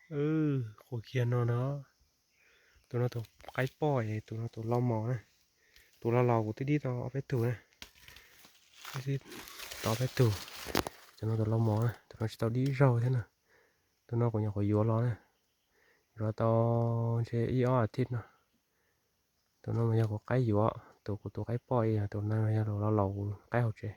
Quas kiag no no. Tus no tus qaib poj, tus no tus lau mos na. Tus lau laus kuv twb dib tau ob peb tug na. Twb tau ob peb tug. Cov no tus lau mos na, tus no tsis tau dib zaug thiab na. Tus no kuv nyuam qhuav yuav los na. Yuav los tau ntshe ib ob as thiv no. Tus no mas yog kuv qaib yuav, tus kuv tus qaib poj, tus no yog tus lau laus kuv qaib hauv tsev.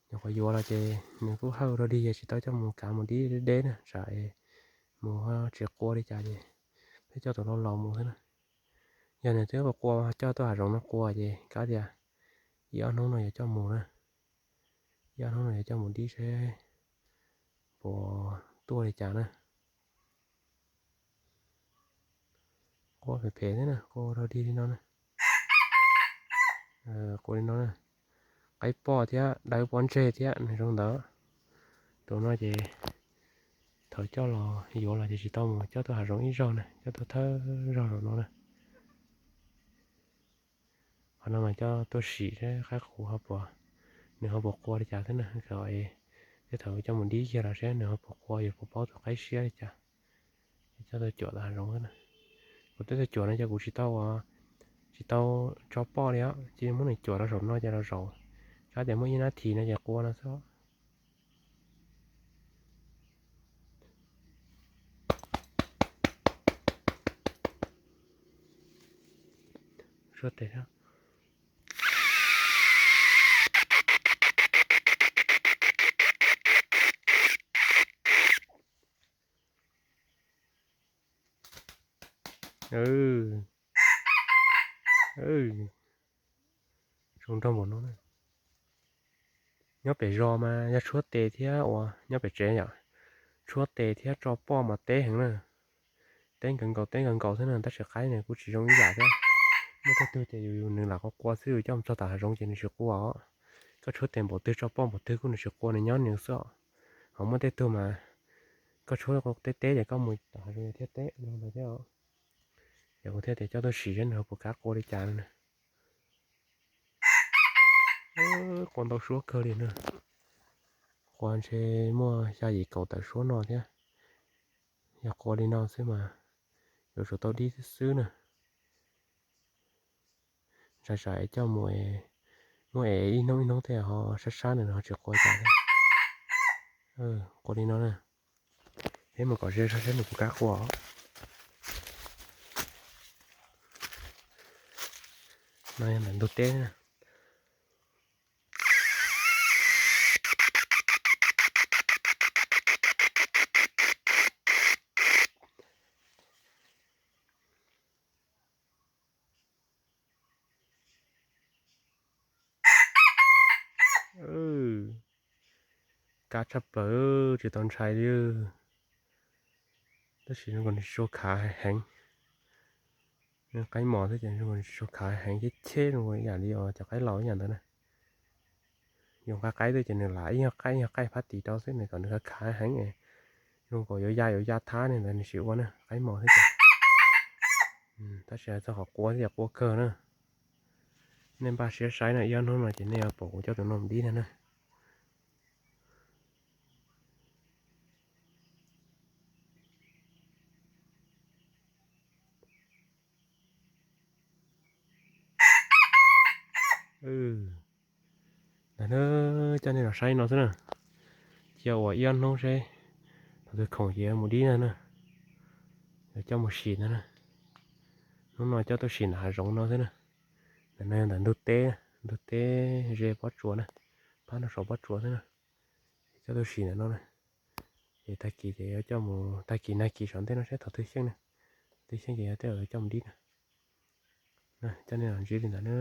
Nyuam qhuav yuav los ces nws kuj hawj rau dig, yog tsis tau coj mus kav mus dib deb deb na, tsam mus tsis qua li cas ces peb coj tus lau laus mus xwb na. Yog nws twb qua qua coj tuaj hav zoov no qua ces kav tias ib ob hnub no yuav coj mus na. Ib ob hnub no yuav coj mus dib seb puas tuaj li cas na. Qua phem phem thiab na, qua rau dig li no na. Qua li no na. Qaib poj thiab dawb pob ntseg thiab nws zoo ntawd. Tus no ces thaum coj los yuav los ces tsis tau mus coj tuaj hav zoov ib zaug na, coj tuaj thawj zaug zaum no na. Qhov no mas coj tuaj sim seb qaib qus ho puas, nws ho puas qua li cas thiab na. Tej thaum coj mus dib kiag los seb nws ho puas qua, yuav puas paub tus qaib siab li cas. Coj tuaj cuam tom hav zoov xwb na. Kuv twb tuaj cuam no ces kuv tsis tau, tsis tau tso poj li os, cia muab nws cuam rau saum no ces los zaum. Kav tias muaj ib nab this no ces qua no xwb. Suab tes. Zoo nraug npaum no. Nyob pem zos mas yog tshuab tes thiab uas nyob pem tsev yom, tshuab tes thiab tso poj mas teb heev na. Teb nkaus nkaus teb nkaus nkaus xwb na, tab sis qaib nws kuj tsis zoo ib yam thiab. Muaj tej tug ces yus nws lam qua qua xwb, yus coj mus txog tom hav zoov ces nws tsis qua os. Koj tshuab tes npaum twg tso poj npaum twg kuj nws tsis qua, nws nyob nws xwb os. Ho muaj tej tug mas koj tshuab teb teb ces koj mus tom hav zoov thiaj teb no ntag thiab os. Ces kuv thiaj tias coj tuaj sim seb nws ho puas kav qua li cas no na. Qua ntau suab kawg li na. Qua ntshe muaj xya yim kaum tawm suab no thiab. Yog qua li no xwb mas yuav tsum tau dib xwb xwb na. Tsam tsam es coj mus, muab es ib hnub ib hnub tej ho sab sab nws ho tsis qua cas thiab. Qua li no na. Peb mus kom ze saib nws puas kav qua. No yog ntawm ntug teb na. Kav tshaj plaws, tsis tau ntshai li. Tab sis zoo nkaus nws tsis tshua khav heev. Qaib mos xwb ces zoo nkaus nws tsis tshua khav heev, cheb cheb zoo nkaus ib yam li cov qaib laus ib yam ntawd na. Yus nqa qaib tuaj ces nws lam ib nyuag qaij ib nyuag qaij phab tis rau xwb, nws kom nws khav khav heev, zoo nkaus yuav ya yuav ya thab li ntawd nws tsis ua na, qaib mos xwb ces. Tab sis txog qhov qua xwb ces qua kawg na. Nej npaj siab saib na, ib ob hnub no ces nej yuav pom kuv coj tus no mus dib ntag na. Ntawd na, coj nej los saib no xwb na. Cia ua ib ob hnub seb thaum twg khoom ces yuav mus dib ntag na. Yuav coj mus sim ntag na. Hnub no coj tuaj sim ntawm hav zoov no xwb na. Ntawm no yog ntawm ntug teb, ntug teb ze pob tsuas na, pab nraum saum pob tsuas xwb na. Coj tuaj sim ntawm no na. Ces tag kis ces yuav coj mus, tag kis nag kis saum ntej no seb thaum twg xyeej na. Thaum twg xyeej ces yuav tej zaum coj mus dib na. Coj nej los ntsib li ntawd na.